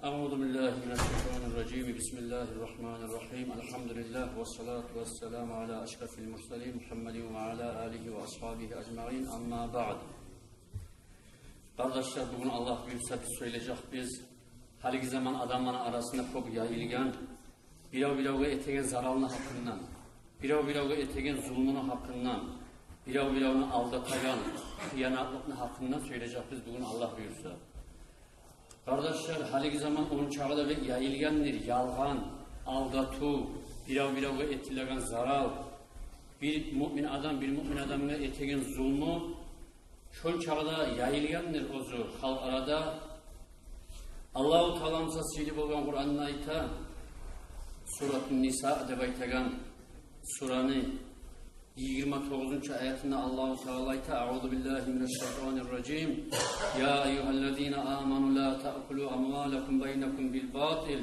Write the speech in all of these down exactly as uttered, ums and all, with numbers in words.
أعوذ بالله من الشيطان الرجيم. بسم الله الرحمن الرحيم. الحمد لله والصلاة والسلام على أشرف المرسلين محمد وعلى آله وأصحابه أجمعين. أما بعد. Къардашлар, бугюн Аллагь буюрса биз сёйлежекбиз гьалиги заман адамланы арасында кёп яйылгъан бирев-биревге этеген заралны гьакъындан, бирев-биревге этеген зулмуну гьакъындан, бирев-биревню алдатагъан хыянатлыкъны гьакъындан сёйлежекбиз бугюн Аллагь буюрса. Къардашлар, гьалиги заман ончакъы да бек яйылгъандыр ялгъан, алдатыв, бирев-биревге этилеген зарал, бир муъмин адам бир муъмин адамгъа этеген зулму шончакъы да яйылгъандыр оьзю халкъ арада. Аллагьу Таала буса сыйлы болгъан Къуранда айта, Суратун Ниса деп айтагъан сураны йигирма тогъузунчу аятында Аллагьу Таала айта: أعوذ بالله من الشيطان الرجيم. يا أيها الذين آمنوا لا تأكلوا أموالكم بينكم بالباطل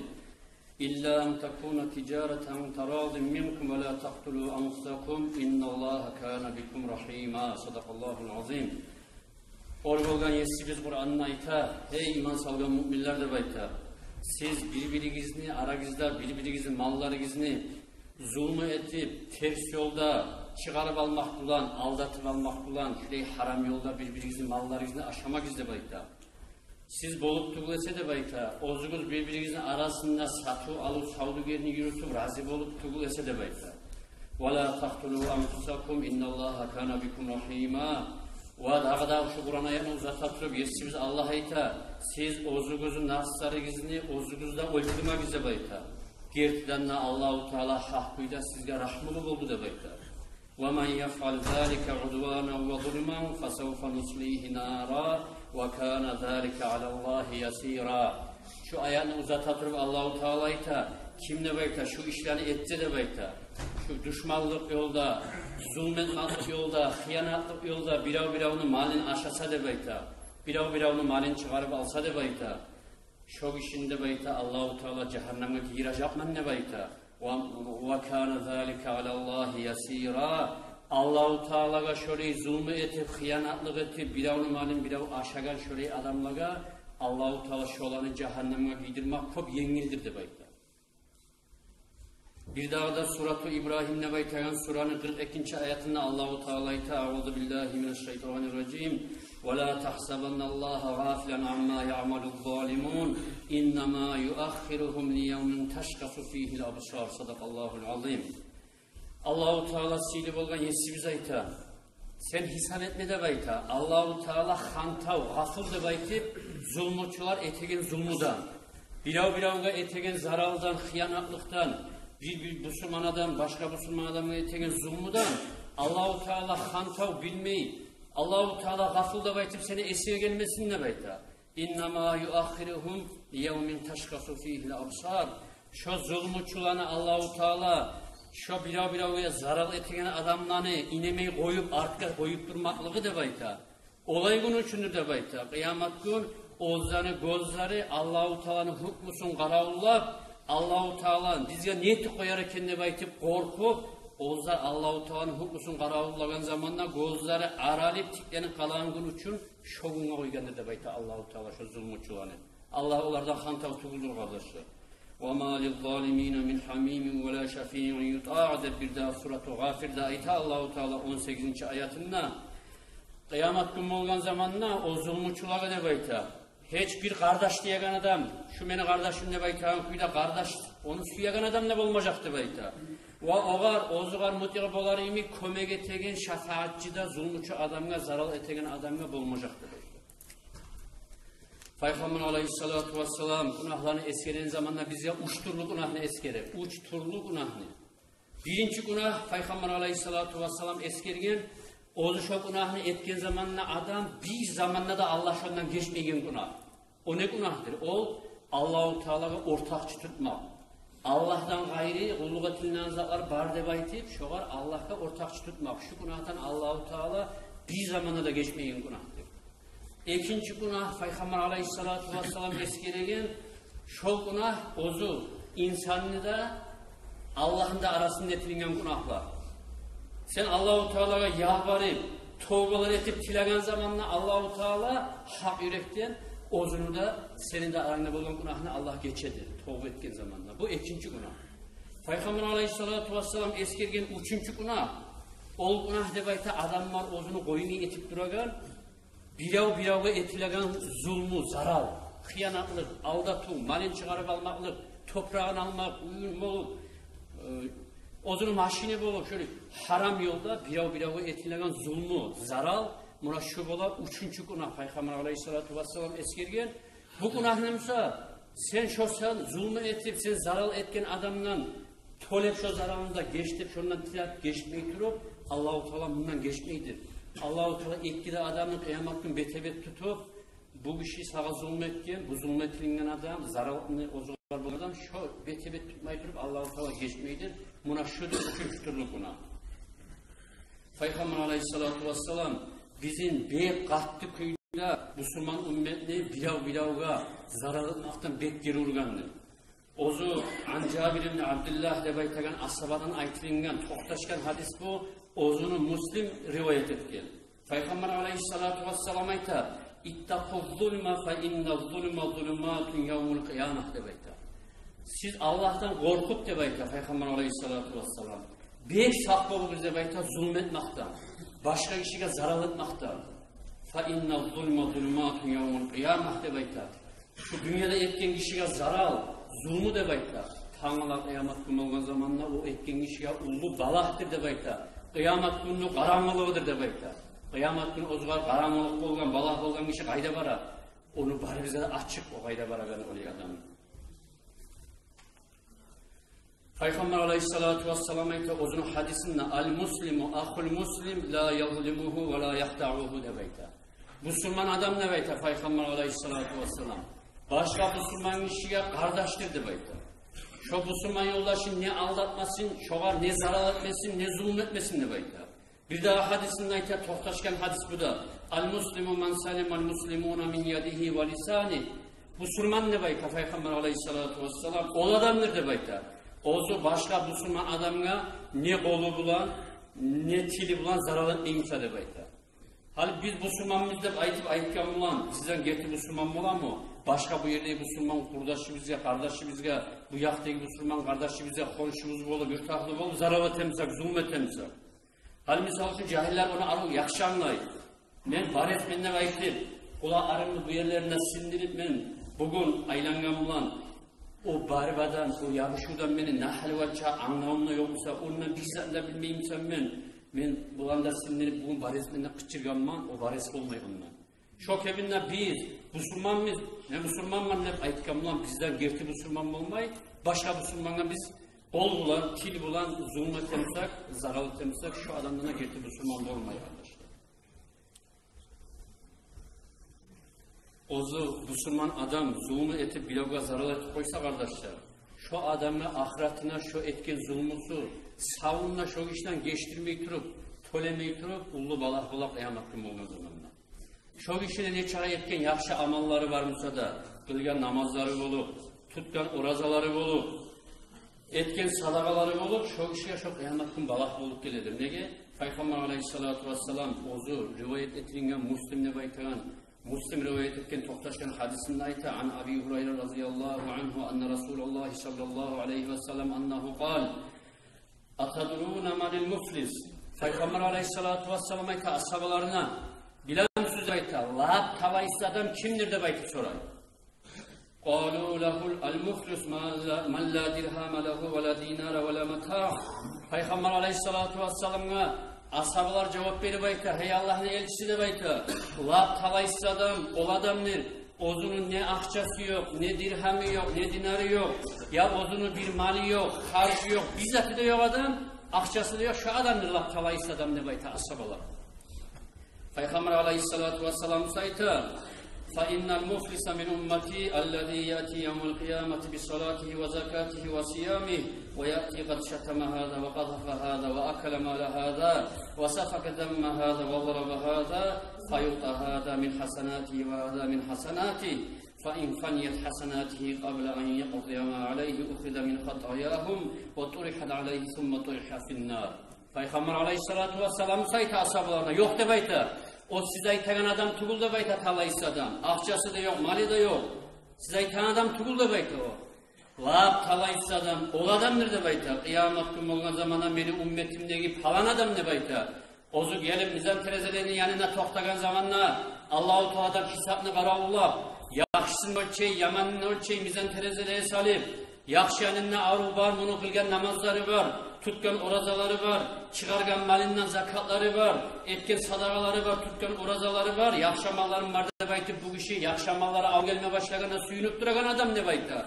إلا أن تكون تجارة عن تراض منكم ولا تقتلوا أنفسكم إن الله كان بكم رحيما. صدق الله العظيم. Оьр болгъан Есибиз Къуранда айта: «Гьей, иман салгъан муъминлер, — деп айта, — сиз бир-биригизни арагъызда, бир-биригизни малларыгъызны зулму этип, терс ёлда чыгъарып алмакъ булан, алдатып алмакъ булан, шулай гьарам ёлда бир-биригизни малларыгъызны ашамагъыз, — деп айта. — Сиз болуп тюгюл эсе, — деп айта, — оьзюгюз бир-биригизни арасында сатыв-алыв савдюгерни юрютюп, рази болуп тюгюл эсе, — деп айта. — ولا تقتلوا أنفسكم إن الله كان بكم رحيما». Ва дагъы да шу Къуран аятны узата туруп, Есибиз Аллагь айта: «Сиз оьзюгюзню напсларыгъызны оьзюгюз де оьлтюрмегиз, — деп айта. — Гертиден де Аллагьу Таала гьакъ кюйде сизге рагьмулу болду», — деп айта. «ومن يفعل ذلك عدوانا وظلما فسوف نصليه نارا وكان ذلك على الله يسيرا». Шу аятны узата туруп Аллагьу Таала айта: «Ким, — деп айта, — шу ишлени этсе, — деп айта, — шу душманлыкъ ёлда, зулму этмеклик ёлда, хыянатлыкъ ёлда бирев-биревню малын ашаса, — деп айта, — бирев-биревню малын чыгъарып алса, — деп айта, — шо гишини, — деп айта, — Аллагьу Таала жагьаннемге гийирежекмен, — деп айта. — وكان ذلك على الله يسيرا». Аллагьу Таалагъа шолай зулму этип, хыянатлыкъ этип, биревню малын бирев ашагъан шолай адамлагъа Аллагьу Таала шоланы жагьаннемге гийдирмек кёп енгилдир, — деп айта. Бир дагъы да Сурату Ибрагьим деп айтагъан сураны къыркъ экинчи аятында Аллагьу Таала айта: «أعوذ بالله من الشيطان الرجيم. ولا تحسبن الله غافلا عما يعمل الظالمون. إنما يؤخرهم ليوم تشخص فيه الأبصار». صدق الله العظيم. Аллагьу Таала, сыйлы болгъан Есибиз, айта: «Сен гьисап этме, — деп айта, — Аллагьу Таала хантав, гъафул деп айтып, зулмучулар этеген зулмудан, бирев-биревге этеген заралдан, хыянатлыкъдан, бир, бир бусурман адам башгъа бусурман адамгъа этеген зулмудан Аллагьу Таала хантав, билмей, Аллагьу Таала гъафул деп айтып сени эсинге гелмесин, — деп айта. — إنما يؤخرهم ليوم تشخص فيه الأبصار». Шо зулмучуланы Аллагьу Таала, шо бирев-биревге зарал этеген адамланы инемей къоюп, артгъа къоюп турмакълыгъы, — деп айта, — олай гюн учундур, — деп айта, — къыямат гюн оьзлени гёзлери Аллагьу Тааланы гьукмусун къаравуллап, Аллагьу Таала бизге не этип къояр экен деп айтып къоркъуп, оьзлер Аллагьу Тааланы гьукмусун къаравуллагъан заманда гёзлери аралып, тикленип къалагъан гюн учун шо гюнге къойгъандыр, — деп айта Аллагьу Таала, — шо зулмучуланы. Аллагь олардан хантав тюгюлдюр, къардашлар. «وما للظالمين من حميم ولا شفيع يطاع», — деп бир дагъы Сурату Гъафирде айта Аллагьу Таала он сегизинчи аятында. Къыямат гюн болгъан заманда о зулмучулагъа, — деп айта, — гьеч бир къардаш деген адам, шу мени къардашым деп айтагъан кюйде къардаш, ону сюеген адам да болмажакъ, — деп айта. — Ва огъар, оьзюгер мутигъ болар йимик кёмек этеген шафагьатчы да зулмучу адамгъа, зарал этеген адамгъа болмажакъ», — деп айта. Пайхаммар алайгьиссалату вассалам гюнагьланы эсгерген заманда бизге уьч тюрлю гюнагьны эсгере. Уьч тюрлю гюнагьны. Биринчи гюнагь, Пайхаммар алайгьиссалату вассалам эсгерген, оьзю шо гюнагьны этген заманда адам бир заманда да Аллагь шондан гечмейген гюнагь. О не гюнагьдыр? Ол Аллагьу Таалагъа ортакъчы тутмакъ. Аллагьдан къайры къуллукъ этилинеген затлар бар деп айтып, шогъар Аллагьгъа ортакъчы тутмакъ. Шу гюнагьдан Аллагьу Таала бир заманда да гечмейген гюнагьдыр. Экинчи гюнагь, Пайхаммар алайгьиссалату вассалам эсгереген, шол гюнагь оьзю инсанны да, Аллагьны да арасында этилинген гюнагьлар. Сен Аллагьу Таалагъа ялбарып, товбалар этип тилеген заманда Аллагьу Таала гьакъ юрекден оьзюню де, сени де арангда болгъан гюнагьны Аллагь гечеди, товба этген заманда. Бу экинчи гюнагь. Пайхаммар алайгьиссалату вассалам эсгерген уьчюнчю гюнагь. Ол гюнагь деп айта, адамлар оьзюню къойну этип турагъан, бирев-биревге этилеген зулму, зарал, хыянатлыкъ, алдатыв, малын чыгъарып алмакълыкъ, топурагъын алмакъ, уьюн болуп, э, оьзюню машини болуп, шолай гьарам ёлда бирев-биревге этилеген зулму, зарал, муна шу бола уьчюнчю гюнагь Пайхаммар алайгьиссалату вассалам эсгерген. Бу гюнагьны буса, сен шо, сен зулму этип, сен зарал этген адамдан тёлеп, шо заралынгны да геч деп, шондан тилеп гечмей туруп, Аллагьу Таала мундан гечмейдир. Аллагьу Таала эки де адамны къыямат гюн бетге-бет тутуп, бу гиши сагъа зулму этген, бу зулму этилинген адам, заралны оьзюгер болгъан адам, шо бетге-бет тутмай туруп, Аллагьу Таала гечмейдир. Муна шудур уьчюнчю тюрлю гюнагь. Пайхаммар алайгьиссалату вассалам бизин бек къатты кюйде бусурман умметни бирев-биревге зарал этмекден бек гери ургъанды. Оьзю ан Жабир ибн Абдиллагь деп айтагъан асгьабадан айтылынгъан, токъташгъан гьадис бу, оьзюню Муслим риваят этген. Пайхаммар алайгьиссалату вассалам айта: «Иттакъу ззулма фа инна ззулма зулуматун явмул къиямагь», — деп айта. Сиз Аллагьдан къоркъугъуз деп айта Пайхаммар алайгьиссалату вассалам. Бек сакъ болугъуз деп айта зулму этмекден, башгъа гишиге зарал этмекден. «Фа инна ззулма зулуматун явмул къиямагь», — деп айта. Шу дюньяда этген гишиге зарал, зулму деп айта, тангала къыямат гюн болгъан заманда о этген гишиге уллу балагьдыр деп айта. Къыямат гюнню къарангылыгъыдыр деп айта. Къыямат гюн оьзюгер къарангылыкъ болгъан, балагь болгъан гиши къайда бара? Ону барыбызгъа да ачыкъ, о къайда барагъаны, олай адам. Пайхаммар алайгьиссалату вассалам айта оьзюню гьадисинде: «Ал-муслиму ахул-муслим, ла язлимугьу ва ла яхдагьугьу», — деп айта. Бусурман адам, деп айта Пайхаммар алайгьиссалату вассалам, башгъа бусурман гишиге къардашдыр деп айта. Шо бусурман ёлдашын не алдатмасын, шогъар не зарал этмесин, не зулму этмесин деп айта. Бир дагъы гьадисинде айта, токъташгъан гьадис бу да: «Ал-муслиму ман салимал-муслимуна мин ядигьи ва лисаних». Бусурман, деп айта Пайхаммар алайгьиссалату вассалам, ол адамдыр деп айта, оьзю башгъа бусурман адамгъа не къолу булан, не тили булан зарал этмей буса деп айта. Гьали биз бусурманбыз деп айтып айтгъан булан бизден герти бусурман боламы? Башгъа бу ердеги бусурман къурдашыбызгъа, къардашыбызгъа, бу якъдагъы бусурман къардашыбызгъа, хоншубуз болуп, юртакълы болуп зарал этемисек, зулму этемисек. Гьали, мисал учун, жагьиллер ону арив яхшы англай. Мен борецмен деп айтып, къулакъларымны бу ерлерине синдирип, мен бугюн айлангъан булан, о борьбадан, о ябушувдан мени нахали вача англавум да ёкъ буса, ондан бир зат да билмей бусам мен, мен булан да синдирип, бугюн борецмен деп къычыргъан булан, о борец болмай ондан. Шо кепинде биз бусурманбыз, мен бусурманман деп айтгъан булан бизден герти бусурман болмай, башгъа бусурмангъа биз къол булан, тил булан зулму этемисек, зарал этемисек, шо адамдан да герти бусурман болмай, къардашлар. Оьзю бусурман адам зулму этип, биревге зарал этип къойса, къардашлар, шо адамны ахыратына шо этген зулмусу, савабын да шо гишиден гечдирмей туруп, тёлемей туруп, уллу балагь бола къыямат гюн болгъан заманда. Шо гишини нечакъы этген яхшы амаллары бар буса да, къылгъан намазлары болуп, тутгъан оразалары болуп, этген садагъалары болуп, шо гишиге шо къыямат гюн балагь болуп геледир. Неге? Пайхаммар алайгьиссалату вассалам оьзю риваят этилинген, Муслим деп айтагъан, Муслим риваят этген, токъташгъан гьадисинде айта: «Ан Аби Гьурайра разияллагьу ангьу анна Расулаллагьи саллаллагьу алайгьи ва саллам аннагьу къал: Атадруна манил муфлис?» Пайхаммар алайгьиссалату вассалам айта асгьабаларына: «Билемисиз, — деп айта, — лап талайсыз адам кимдир?» — деп айтып сорай. «Къалу лагьу: ал-муфлис ман ла, ман ла диргьама лагьу ва ла динара ва ла матаъ». Пайхаммар алайгьиссалату вассаламгъа асгьабалар жавап берип айта: «Гьей Аллагьны элчиси, — деп айта, — лап талайсыз адам ол адамдыр, оьзюню не акъчасы ёкъ, не диргьамы ёкъ, не динары ёкъ, я оьзюню бир малы ёкъ, харжы ёкъ, бир заты да ёкъ адам, акъчасы да ёкъ, шо адамдыр лап талайсыз адам», — деп айта асгьабалар. Пайхаммар алайгьиссалату вассалам буса айта: «Фа иннал муфлиса мин уммати аллази яъти явмал къиямати би салатигьи ва закатигьи ва сиямигьи, ва яъти къад шатама гьаза ва къазафа гьаза ва акала мала гьаза ва сафака дамма гьаза ва зараба гьаза, фа юъта гьаза мин гьасанатигьи ва гьаза мин гьасанатигьи, фа ин фаният гьасанатигьи къабла ан якъдия ма алайгьи, ухиза мин хатаягьум ва турихат алайгьи, сумма туриха фин-нар». Пайхаммар алайгьиссалату вассалам буса айта асгьабаларына: «Ёкъ, — деп айта, О сиз айтагъан адам тюгюл деп айта, талайсыз адам. Акъчасы да ёкъ, малы да ёкъ. Сиз айтагъан адам тюгюл деп айта о. Лап талайсыз адам ол адамдыр деп айта. Къыямат гюн болгъан заманда мени умметимдеги палан адам деп айта. Оьзю гелип мизан терезелени янына токътагъан заманда Аллагьу Тааладан гьисапны къаравуллап, яхшысын оьлчей, яманын оьлчей, мизан терезелеге салып, яхшы янында арив бар, муну къылгъан намазлары бар, тутгъан оразалары бар, чыгъаргъан малындан закатлары бар, этген садагъалары бар, тутгъан оразалары бар, яхшы амалларым бар деп айтып, бу гиши яхшы амаллары алып гелме башлагъанда сююнюп турагъан адам деп айта.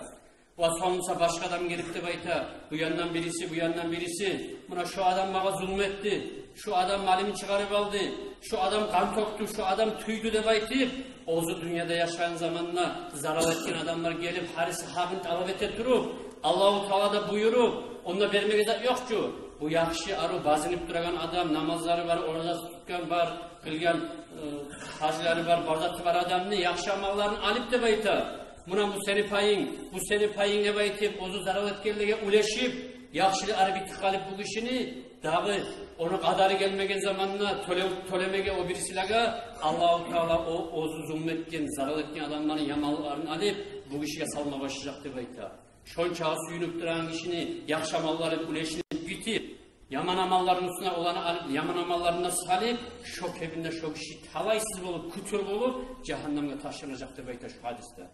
Ва сонг буса башгъа адам гелип деп айта, бу яндан бириси, бу яндан бириси, муна шу адам магъа зулму этди, шу адам малымны чыгъарып алды, шу адам къан тёкдю, шу адам тюйдю деп айтып, оьзю дюньяда яшагъан заманда зарал этген адамлар гелип, гьариси гьакъын талап эте туруп, Аллагьу Таала да буюруп, онда бермеге зат ёкъ чу. Бу яхшы, арив, базынып турагъан адам, намазлары бар, оразасы тутгъан бар, къылгъан, э, гьажлары бар, бар заты бар адамны яхшы амалларын алып деп айта. Муна бу сени пайынг, бу сени пайынг деп айтып, оьзю зарал этгенлеге уьлешип, яхшылыкъ арив битип къалып бу гишини, дагъы ону къадары гелмеген заманда тёле-, тёлемеге о бирисилеге, Аллагьу Таала о, оьзю зулму этген, зарал этген адамланы яманлыкъларын алып, бу гишиге салма башлажакъ деп айта. Шончакъы сююнюп турагъан гишини яхшы амаллары уьлешинип битип, яман амалларыны уьстюне оланы алып, яман амалларын да салып, шо кепинде шо гиши талайсыз болуп, кютюр болуп, жагьаннемге ташланажакъ деп айта шу гьадисде.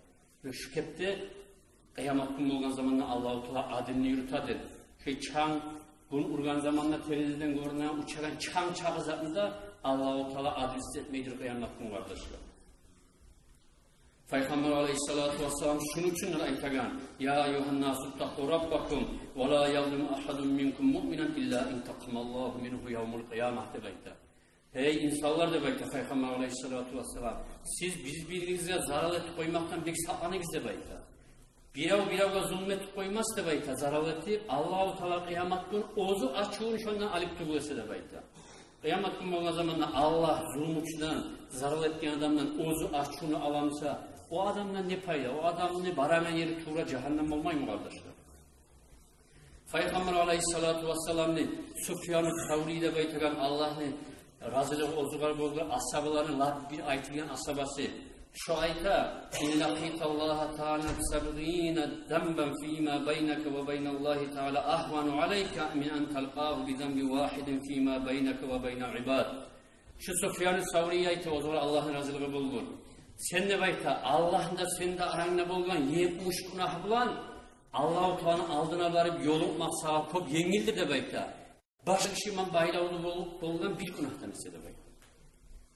Ва шу кепде къыямат гюн болгъан заманда Аллагьу Таала адилни юрютедир. Шо чанг, гюн ургъан заманда терезеден гёрюнеген учагъан чанг чакъы затны да Аллагьу Таала адилсиз этмейдир къыямат гюн, къардашлар. Пайхаммар алайгьиссалату вассалам шуну учундур айтагъан: «Я айюгьаннасу ттакъу раббакум, ва ла язлиму агьадун минкум муъминан илла интакъамаллагьу мингьу явмал къиямагь», — деп айта. «Гьей инсанлар, — деп айта Пайхаммар алайгьиссалату вассалам, — сиз бир-биригизге зарал этип къоймакъдан бек сакъланыгъыз», — деп айта. «Бирев биревге зулму этип къоймас, — деп айта, — зарал этип, Аллагьу Таала къыямат гюн оьзю ачувун шондан алып тюгюл эсе», — деп айта. Къыямат гюн болгъан заманда Аллагь зулмучудан, зарал этген адамдан оьзю ачувун ала буса, о адамдан не пайда, о адамны барагъан ери тувра жагьаннем болмаймы, къардашлар? Пайхаммар алайгьиссалату вассаламны Суфьяну Саврий деп айтагъан, Аллагьны разилиги оьзюгъар болгъан, асгьабаланы лап бир айтылгъан асгьабасы, шо айта: «Ин лакъиталлагьа таала би сабъина занбан фима байнака ва байналлагьи таала агьвану алайка мин ан талкъагьу би занбин вагьидин фима байнака ва байнал ибад». Шу Суфьяну Саврий айта, оьзюгъар Аллагьны разилиги болгъан: «Сен, — деп айта, — Аллагьны да, сени де арангда болгъан етмиш гюнагь булан Аллагьу Тааланы алдына барып ёлукъмакъ сагъа кёп енгилдир, — деп айта, — башгъа гиши булан байлавлу болуп болгъан бир гюнагьдан эсе», — деп айта.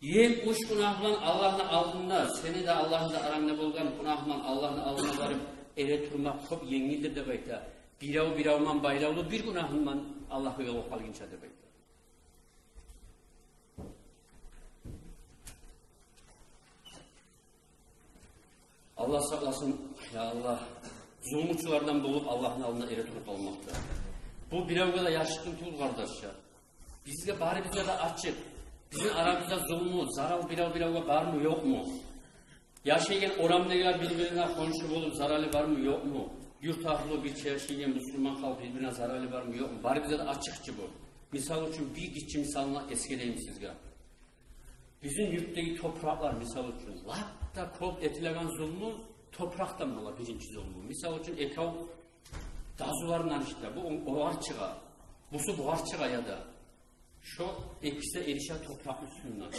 «Етмиш гюнагь булан Аллагьны алдында, сени де, Аллагьны да арангда болгъан гюнагь булан Аллагьны алдына барып эретурмакъ кёп енгилдир, — деп айта, — бирев бирев булан байлавлу бир гюнагь булан Аллагьгъа ёлугъуп къалгъынча», — деп айта. Аллагь сакъласын, я Аллагь, зулмучулардан болуп Аллагьны алдында эретуруп къалмакъдан. Бу биревге де яшыртгъын тюгюл, къардашлар. Бизге, барыбызгъа да ачыкъ. Бизин арабызда зулму, зарал бирев биревге бармы, ёкъму? Яшайгъан орамдагъылар бир-бирине хоншу болуп заралы бармы, ёкъму? Юрт агьлю, бирче яшайгъан бусурман халкъ бир-бирине заралы бармы, ёкъму? Барыбызгъа да ачыкъ чы бу. Мисал учун, бир гиччи мисалны эсгерейим сизге. Бизин юртдагъы топуракълар, мисал учун, лап да кёп этилеген зулму топуракъдан бола, биринчи зулму. Мисал учун, экев дазуларын алышдыра. Бу о-, огъар чыгъа, бусу бугъар чыгъа, яда шо экиси де эрише топуракъны уьстюнден.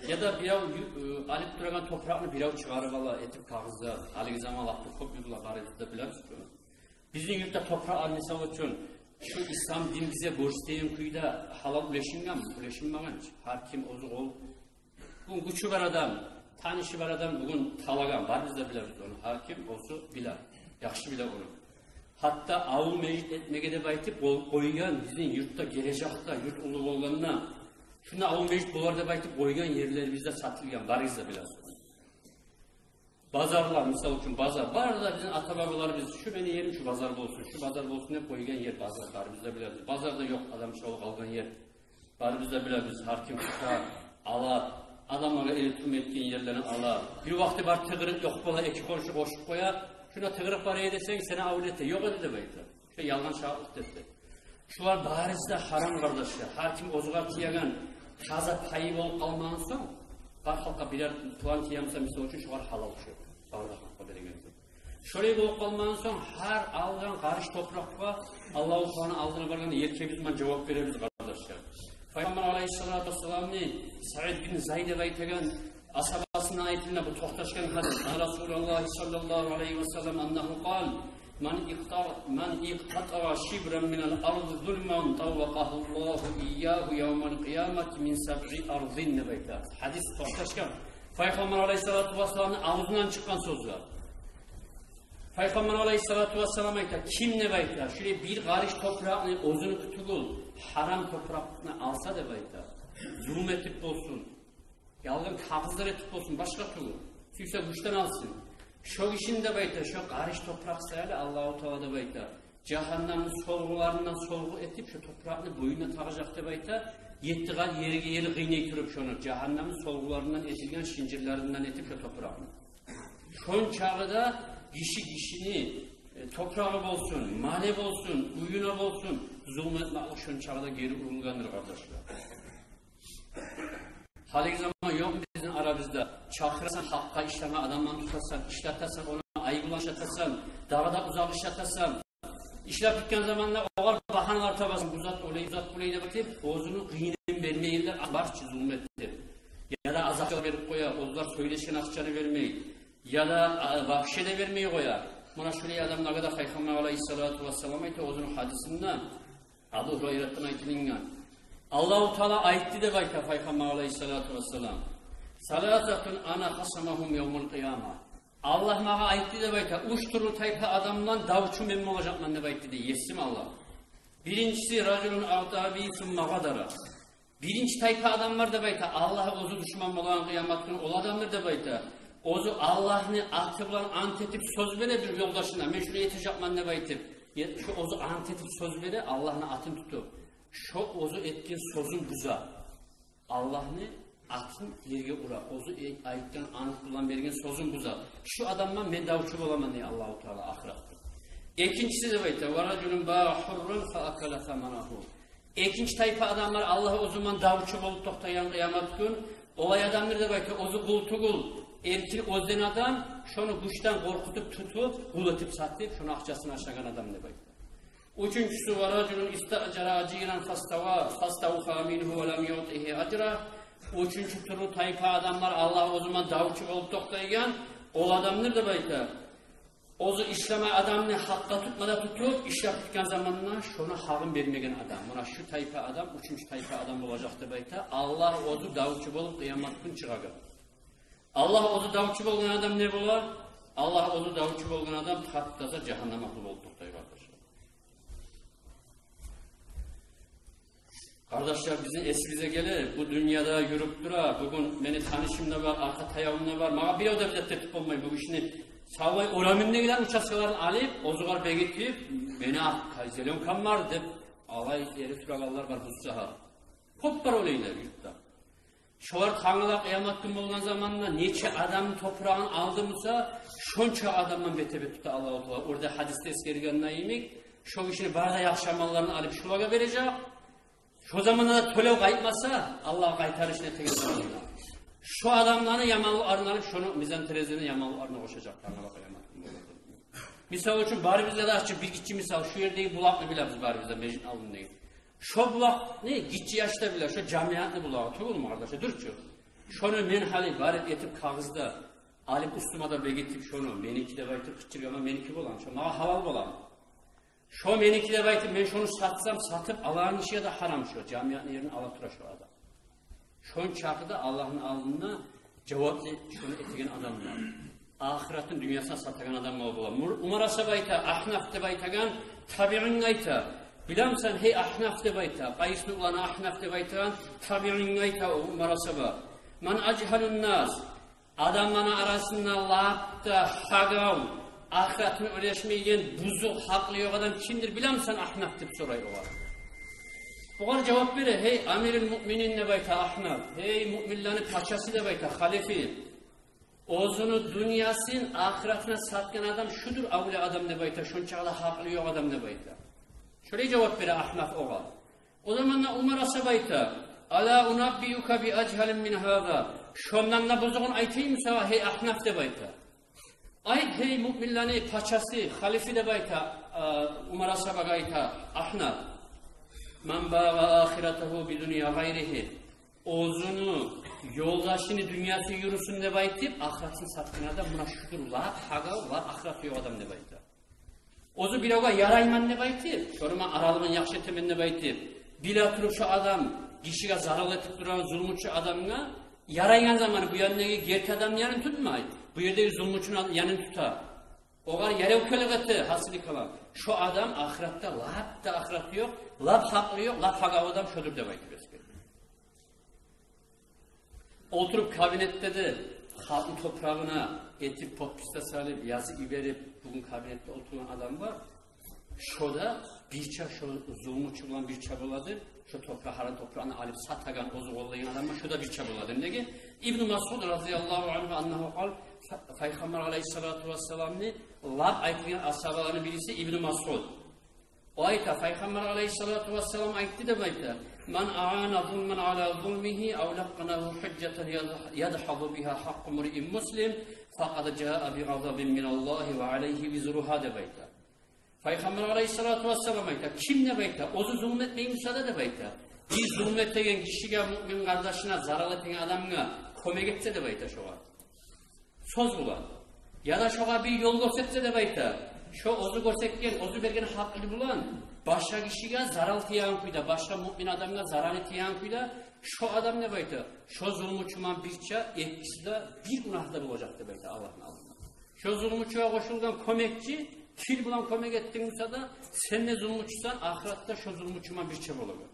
Яда бирев ю-, э, алып турагъан топуракъны бирев чыгъарып ала, этип кагъызда. Гьалиги заман лап да кёп юртлар, барыбыз да билебиз шуну. Бизин юртда топуракъ ал, мисал учун, шу ислам дин бизге гёрсетеген кюйде гьалал уьлешингенми, уьлешинмеген чи. Гьар ким оьзю къол, бугюн гючю бар адам, танышы бар адам бугюн талагъан, барыбыз да билебиз ону, гьар ким оьзю биле, яхшы биле ону. Гьатта авул межит этмеге деп айтып къой-, къойгъан бизин юртда, гележекде юрт уллу болгъанда, шунда авул межит болар деп айтып къойгъан ерлерибиз де сатылгъан, барыбыз да билебиз. Базарлар, мисал учун, базар. Бары да бизин ата-бабаларыбыз: «Шу мени ерим, шу базар болсун, шу базар болсун», — деп къойгъан ер базар, барыбыз да билебиз. Базарда ёкъ адам шолай къалгъан ер. Барыбыз да билебиз, гьар ким тута, ала, адамлагъа эретурма этген ерлени ала. Бир вакъти бар тыгъырыкъ, ёкъ бола, эки хоншу къошуп къоя. «Шунда тыгъырыкъ бар эди» десенг, сени авул эте, «Ёкъ эди» деп айта. Шо ялгъан шагьатлыкъ десе. Шулар барысы да гьарам, къардашлар. Гьар ким оьзюне тиеген таза пайы болуп къалмагъан сонг, Бар халкъгъа бирер план тиемсе, мисал учун, шогъар гьалал шу. Бар да халкъгъа береген зат. Шолай болуп къалмагъан сонг, гьар алгъан къарыш топуракъгъа Аллагьу Тааланы алдына баргъанда елкебиз булан жавап беребиз, къардашлар. Пайхаммар алайгьиссалату вассаламны Саид бин Зайд деп айтагъан асгьабасындан айтылына бу токъташгъан гьадис. Ан Расулуллагьи саллаллагьу алайгьи ва саллам аннагьу къал: «Ман икъта-, ман икътатаъа шибран минал арди зулман таввакъагьуллагьу ийягьу явмал къиямати мин сабъи ардин», — деп айта. Гьадис токъташгъан. Пайхаммар алайгьиссалату вассаламны авзундан чыкъгъан сёзлер. Пайхаммар алайгьиссалату вассалам айта: «Ким, — деп айта, — шулай бир къарыш топуракъны, оьзюню тюгюл, гьарам топуракъны алса, — деп айта, — зулму этип болсун, ялгъан кагъызлар этип болсун, башгъа тюгюл, сюйсе гючден алсын, шо гишини, — деп айта, — шо къарыш топуракъ саялы Аллагьу Таала, — деп айта, — жагьаннамны солгъуларындан солгъу этип, шо топуракъны боюнуна тагъажакъ, — деп айта, — етти къат ерге ери къыйнай туруп шону, жагьаннамны солгъуларындан этилген, шынжырларындан этип шо топуракъны». Шончакъы да гиши гишини, э, топурагъы болсун, малы болсун, уьюне болсун, зулму этмеклик шончакъы да гери урулгъандыр, къардашлар. Гьалиги заман ёкъму бизин арабызда? Чакъырасан, гьакъгъа ишлеме адамланы тутасан, ишлетесен, ону айыбын ишлетесен, дагъы да узакъ ишлетесен. Ишлеп битген заманда огъар багьаналар табасан: «Бу зат олай, бу зат булай», — деп айтып, оьзюню къыйынын бермейгенлер бар чы, зулму этип. Яда аз акъча берип къоя, оьзлер сёйлешген акъчаны бермей. Яда, а, вообще де бермей къоя. Муна шулай адамлагъа да Пайхаммар алайгьиссалату вассалам айта оьзюню гьадисинде, Абу Гьурайратдан айтылынгъан. Аллагьу Таала айтды деп айта Пайхаммар алайгьиссалату вассалам: «Саласатун ана хасамагьум явмал къияма». Аллагь магъа айтды деп айта, уьч тюрлю тайпа адамдан давчу мен болажакъман деп айтды дей Есим Аллагь. Биринчиси: ражулун агъта би сумма гъадара. Биринчи тайпа адамлар деп айта, Аллагь оьзю душман болгъан къыямат гюню ол адамдыр деп айта. Оьзю Аллагьны аты булан ант этип сёз бере бир ёлдашына, мен шуну этежекмен деп айтып. Е, шу оьзю ант этип сёз бере, Аллагьны атын тутуп. Шу оьзю этген сёзюн буза. Аллагьны атын ерге ура. Оьзю э-, айтгъан ант булан берген сёзюн буза. Шу адамдан мен давчу боламан дей Аллагьу Таала ахыратда. Экинчиси деп айта, ва ражулун баа хурран фа акала саманагьу. Экинчи тайпа адамлар Аллагь оьзю булан давчу болуп токътайгъан къыямат гюн, олай адамдыр деп айта, оьзю къул тюгюл, эркин оьзлен адам, шону гючден къоркъутуп тутуп, къул этип сатып, шону акъчасын ашагъан адам деп айта. Уьчюнчюсю, ва ражулун истаъжара ажиран фастава-, фаставфа мингьу ва лам юътигьи ажра. Уьчюнчю тюрлю тайпа адамлар Аллагь оьзю булан давчу болуп токътайгъан, ол адамдыр деп айта. Оьзю ишлеме адамны гьакъгъа тутма да тутуп, ишлеп битген заманда шону гьакъын бермеген адам. Муна шу тайпа адам, уьчюнчю тайпа адам болажакъ деп айта. Аллагь оьзю давчу болуп къыямат гюн чыгъагъан. Аллагь оьзю давчу болгъан адам не бола? Аллагь оьзю давчу болгъан адам тап-таза жагьаннам агьлю болуп токътай, къардашлар. Къардашлар, бизин эсибизге геле, бу дюньяда юрюп тура, бугюн мени танышым да бар, аркъа таявум да бар. Магъа бирев де бир зат этип болмай, бу ишни савлай орамын дегилер участкаларын алып, оьзюгер бегитип, мени акъ зелёнкам бар деп, алай эрип турагъанлар бар бу сагьат. Кёп бар олайлар юртда. Шолар тангала къыямат гюн болгъан заманда нече адамны топурагъын алды буса, шонча адамдан бете-бет тута Аллагьу Таала. Орда гьадисде эсгерген йимик, шо гишини бары да яхшы амалларын алып шолагъа бережек. Шо заманда да тёлев къайтмаса, Аллагь къайтарышын этеген заманда, шо адамланы яманлыкъларын алып, шону мизан терезени яманлыкъларына къошажакъ тангала къыямат гюн болгъан заманда. Мисал учун, барыбызгъа да ачыкъ бир гиччи мисал, шу ердеги булакъны билебиз барыбыз да, межитни алдындагъы. Шо булакъны гиччи яш да биле, шо жамиятны булагъы тюгюлмю, къардашлар? Дюр чю. Шону мен гьали барып этип кагъызда алып уьстюме де бегитип шону, меники деп айтып къычыргъанман, меники боламы, шо магъа гьалал боламы? Шо меники деп айтып, мен шону сатсам, сатып алгъан гишиге де гьарам шо, жамиятны ерин ала тура шо адам. Шончакъы да Аллагьны алдында жаваплы шону этеген адамлар. Ахыратны дюньясына сатагъан адамлар бола. Мур-, Умар асгьаба айта, Агьнаф деп айтагъан табиинге айта. Билемисен, гьей Агьнаф деп айта. Къайсны уланы Агьнаф деп айтагъан табиинге айта Умар асгьаба. Ман ажгьалун нас. Адамланы арасында лап да гьагав, ахыратына оьлешмейген, бузукъ, гьакъылы ёкъ адам кимдир, билемисен, Агьнаф, деп сорай огъар. Огъар жавап бере, гьей Амирул Муъминин деп айта Агьнаф, гьей муъминлени пачасы деп айта, халифи. Оьзюню дюньясын ахыратына сатгъан адам шудур авлия адам деп айта, шончакъы да гьакъылы ёкъ адам деп айта. Шолай жавап бере Агьнаф огъар. О заманда Умар асгьаба айта: «Ала унаббиука би ажгьалин мин гьаза?» Шондан да бузугъун айтайым сагъа, гьей Агьнаф, деп айта. Айт, гьей муъминлени пачасы, халифи, деп айта, а, Умар асгьабагъа айта Агьнаф. Ман баъа ахиратагьу бидунья гъайригьи. Оьзюню ёлдашыны дюньясы юрюсюн деп айтып, ахыратын сатгъан адам муна шудур, лап гьагав, лап ахыраты ёкъ адам деп айта. Оьзю биревге ярайман деп айтып, шону ман аралыгъын яхшы этемен деп айтып, биле туруп шо адам гишиге зарал этип турагъан зулмучу адамгъа ярайгъан заманы бу яндагъы герти адамны янын тутмай, бу ердеги зулмучуну янын тута. Огъар ярай, оькюнлюк эте, гьасили калам. Шо адам ахыратда лап да ахыраты ёкъ, лап гьакъылы ёкъ, лап гьагав адам шодур деп айтып эсгерди. Олтуруп кабинетде де халкъны топурагъына этип, подпись де салып, язып йиберип, бугюн кабинетде олтургъан адам бар. Шо да бирче шо зулмучу булан бирче боладыр. Шо топуракъ, гьарам топуракъны алып сатагъан, оьзю къоллайгъан адам бар, шо да бирче боладыр. Неге? Ибну Масъуд разияллагьу ангьу аннагьу къал, Пайхаммар алайгьиссалату вассаламны лап айтылгъан асгьабаланы бириси Ибну Масъуд. О айта, Пайхаммар алайгьиссалату вассалам айтды деп айта: «Ман аана зулман ала зулмигьи ав лаккъанагьу гьужжатан ядгьазу бигьа гьакъкъу мриин муслим, факъад жаа би гъазабин миналлагьи ва алайгьи визругьа», — деп айта. Пайхаммар алайгьиссалату вассалам айта, ким деп айта, оьзю зулму этмей буса да деп айта, бир зулму этеген гишиге, муъмин къардашына, зарал этеген адамгъа кёмек этсе деп айта шогъар, сёз булан, яда шогъар бир ёл гёрсетсе деп айта, шо оьзю гёрсетген, оьзю берген гьакъылы булан башгъа гишиге зарал тиеген кюйде, башгъа муъмин адамгъа зарал тиеген кюйде, шо адам деп айта, шо зулмучу ман бирче, экиси де бир гюнагьда болажакъ деп айта Аллагьны алдында. Шо зулмучугъа къошулгъан кёмекчи, тил булан кёмек этдинг буса да, сен де зулмучусан, ахыратда шо зулмучу ман бирче болагъан.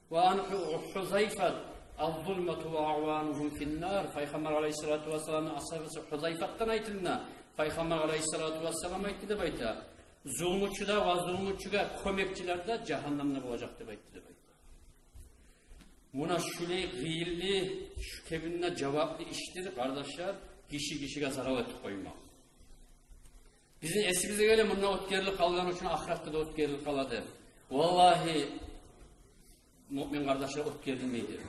Ва ан Гьу-, Гьузайфат: «Аз-зулмату ва агьванугьум фин-нар». Пайхаммар алайгьиссалату вассаламны асгьабасы Гьузайфатдан айтылына, Пайхаммар алайгьиссалату вассалам айтды деп айта: «Зулмучу да ва зулмучугъа кёмекчилер де жагьаннамда болажакъ», — деп айтды деп айта. Муна шулай къыйынлы, шу кебинде жаваплы ишдир, къардашлар, гиши гишиге зарал этип къоймакъ. Бизин эсибизге геле, мунда оьтгерилип къалгъан учун ахыратда да оьтгерилип къала деп. Валлагьи, муъмин къардашлар, оьтгерилмейди.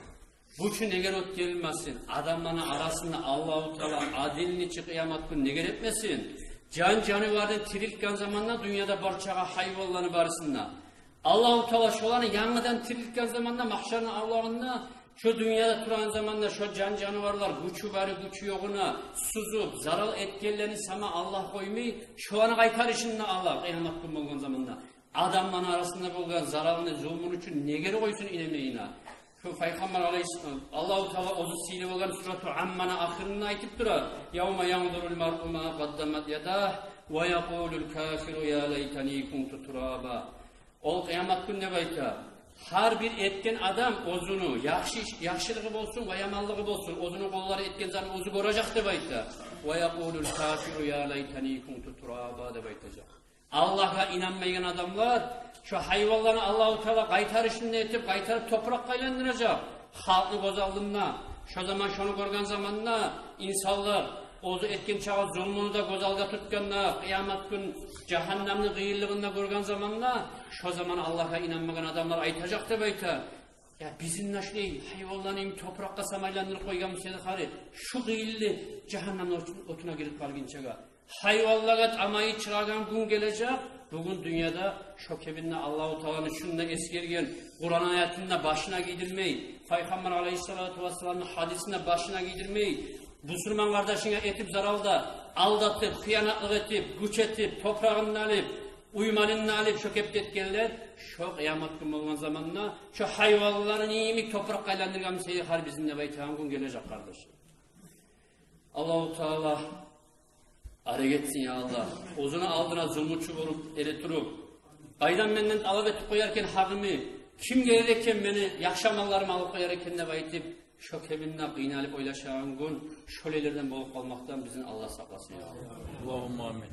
Бу учун эгер оьтгерилмесин, адамланы арасында Аллагьу Таала адилни чи къыямат гюн негер этмесин, жан-жаныварны тирилтген заманда дюньяда барчагъа, гьайванланы барысын да, Аллагьу Таала шоланы янгыдан тирилтген заманда, магьшарны авлагъында, шо дюньяда турагъан заманда шо жан-жаныварлар гючю бары, гючю ёгъуна сузуп, зарал этгенлени сама Аллагь къоймай, шоланы къайтарышын да Аллагь къыямат гюн болгъан заманда адамланы арасында болгъан заралны, зулмуну учун негер къойсун инемейине. Шо Пайхаммар алайгьис-, Аллагьу Таала оьзю сыйлы болгъан Сурату Амманы ахырында айтып тура: «Явма янзурул маръу ма къаддамат ядагь, ва якъулул кафиру я лайтани кунту тураба». Ол къыямат гюн деп айта, гьар бир этген адам оьзюню яхшы иш-, яхшылыгъы болсун ва яманлыгъы болсун, оьзюню къоллары этген затны оьзю гёрежек деп айта. «Ва якъулул кафиру я лайтани кунту тураба», — деп айтажакъ. Аллагьгъа инанмайгъан адамлар, шо гьайванланы Аллагьу Таала къайтарышын да этип, къайтарып топуракъгъа айландыражакъ халкъны гёз алдында. Шо заман, шону гёрген заманда инсанлар, оьзю этген чакъы зулмуну да гёз алгъа тутгъанда, къыямат гюн жагьаннамны къыйынлыгъын да гёрген заманда, шо заман Аллагьгъа инанмагъан адамлар айтажакъ деп айта: «Я, бизин де шулай гьайванланы йимик топуракъгъа сама айландырып къойгъанмы эди хари, шу къыйынлы жагьаннамны от-, отуна гирип къалгъынчагъа?» Гьайванлагъа тамайы чыгъагъан гюн гележек. Бугюн дюньяда шо кебинде Аллагьу Тааланы шунда эсгерген Къуран аятын да башына гийдирмей, Пайхаммар алайгьиссалату вассаламны гьадисин де башына гийдирмей, бусурман къардашынга этип зарал да, алдатып, хыянатлыкъ этип, гюч этип, топурагъын да алып, уьй-малын да алып, шо кепде этгенлер, шо къыямат гюн болгъан заманда, шо гьайванланы йимик топуракъгъа айландыргъанмы эди хари бизин деп айтагъан гюн гележек, къардашлар. Аллагьу Таала арек этсин, я Аллагь. Оьзюню алдына зулмучу болуп эретуруп, къайдан менден талап этип къояр экен гьакъымны, ким гелер экен мени яхшы амалларымны алып къояр экен деп айтып, шо кебинде къыйналып ойлашагъан гюн, шолайлардан болуп къалмакъдан бизин Аллагь сакъласын, я Аллагь. Аллагьумма амин.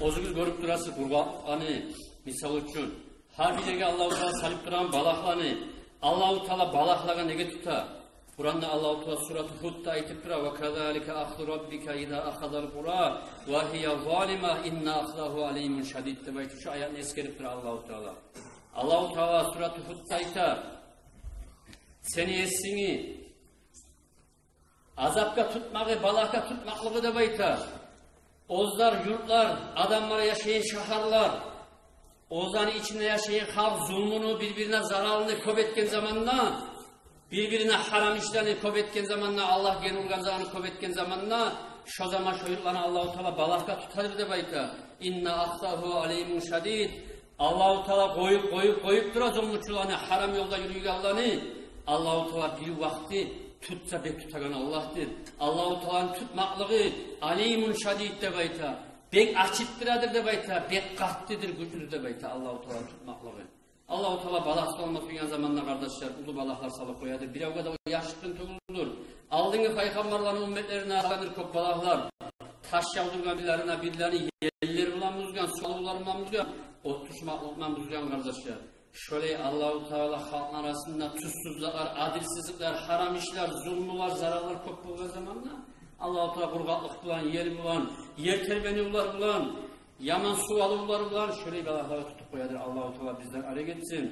Оьзюгюз гёрюп турасыз, къурбакъланы, мисал учун, гьар бир ерге Аллагьу Таала салып турагъан балагьланы. Аллагьу Таала балагьлагъа неге тута? Къуранда Аллагьу Таала Сурату Гьудда айтып тура: «Ва казалика ахзу раббика иза ахазал къура ва гьия залима инна ахзагьу алимун шадид», — деп айтып, шо аятны эсгерип тура Аллагьу Таала. Аллагьу Таала Сурату Гьудда айта: «Сени Есингни азапгъа тутмагъы, балагьгъа тутмакълыгъы деп айта. Оьзлер юртлар, адамлар яшайгъан шагьарлар, оьзлени ичинде яшайгъан халкъ зулмуну, бир-бирине заралны кёп этген заманда, бир-бирине гьарам ишлени кёп этген заманда, Аллагь гери ургъан затны кёп этген заманда, шо заман шо юртланы Аллагьу Таала балагьгъа тутадыр деп айта. Инна ахзагьу алимун шадид. Аллагьу Таала къоюп, къоюп, къоюп тура зулмучуланы, гьарам ёлда юрюйгенлени. Аллагьу Таала бир вакъти тутса, бек тутагъан Аллагьдыр. Аллагьу Тааланы тутмакълыгъы алимун шадид деп айта. Бек ачытдырадыр деп айта, бек къаттыдыр, гючлюдюр деп айта Аллагьу Тааланы тутмакълыгъы. Аллагьу Таала балагь салма сюйген заманда, къардашлар, уллу балагьлар салып къоядыр. Биревге де о яшыртгъын тюгюлдюр. Алдынгъы пайхаммарланы умметлерине салгъандыр кёп балагьлар. Таш явдургъан бирлерине, бирлерини еллер булан бузгъан, сув алывлар булан бузгъан, от тюшмеклик булан бузгъан, къардашлар. Шолай Аллагьу Таала халкъланы арасында тюзсюзлюклер, адилсизликлер, гьарам ишлер, зулмулар, зараллар кёп болгъан заманда Аллагьу Таала къургъакълыкъ булан, ел булан, ер тербенивлер булан, яман сув алывлар булан шолай балагьлагъа тутуп къоядыр. Аллагьу Таала бизден арек этсин.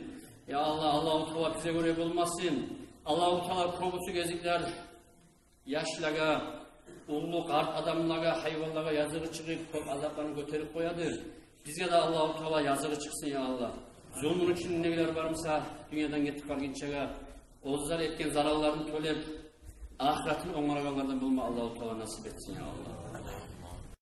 Я Аллагь, Аллагьу Таала бизге гёре болмасын. Аллагьу Таала кёбюсю гезиклер яшлагъа, уллу къарт адамлагъа, гьайванлагъа языгъы чыгъып, кёп азапланы гётерип къоядыр. Бизге де Аллагьу Таала языгъы чыкъсын, я Аллагь. Зулмуну ичиндегилер бар буса, дюньядан гетип баргъынчагъа, оьзлер этген заралларын тёлеп, ахыратын онгарагъанлардан болма Аллагьу Таала насип этсин, я Аллагь.